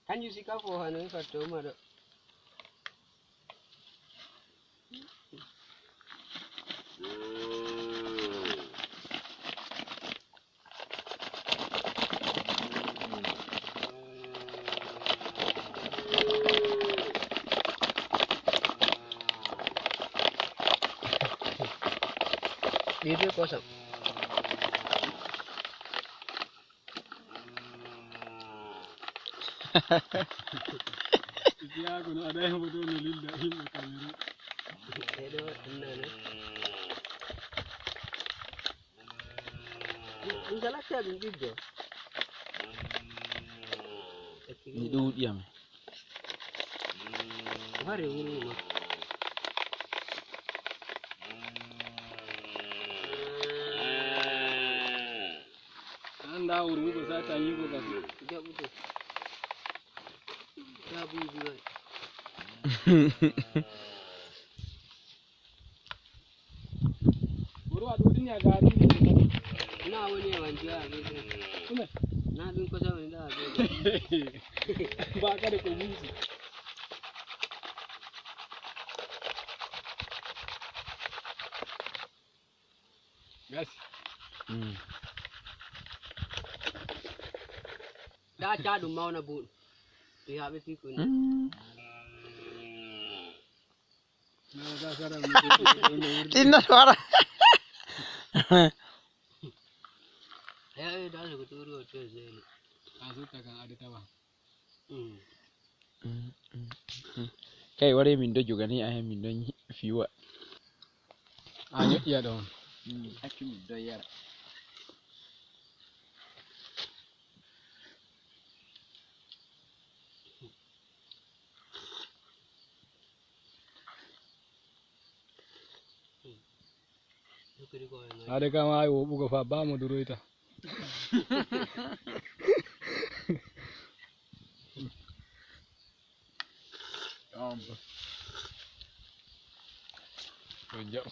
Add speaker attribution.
Speaker 1: Kanjum sika fohano fatto maɗo. Ɗiɗo kosam.
Speaker 2: Isiyaku no aɗa hemo dow no lilda himɓe Cameron.
Speaker 1: Ɗeɗo nana. Ɗum salatta ɗum ɗiggo.
Speaker 3: Mi ɗuuɗi am.
Speaker 1: Wari wuro ma.
Speaker 2: Anda wurwugo sata yigo kasu.
Speaker 1: Jaɓude. Jaɓuji way.
Speaker 2: Wuro a ɗuɗini a gari ne.
Speaker 1: Na woni e wanjo a ɓe.
Speaker 2: Ɗume.
Speaker 1: Na ɗum kosa woni ɗo a ɓe.
Speaker 2: Ba kada ko musi. Gasi.
Speaker 1: Da ca ɗum mawna buuɗ. To yaɓe fikuni.
Speaker 2: Na ga sara mi ko no wurdi.
Speaker 3: Tinno to wara.
Speaker 1: Eyi da su turi o to zeli.
Speaker 2: A sutta kan adi tawa.
Speaker 3: Kai ware min ɗo jogani a min ɗon fiwa.
Speaker 2: A nyo'iya ɗon.
Speaker 3: Accu min ɗon yara.
Speaker 2: Ade kam wawi woɓugo fa ba mo duroyta. To jaɓ.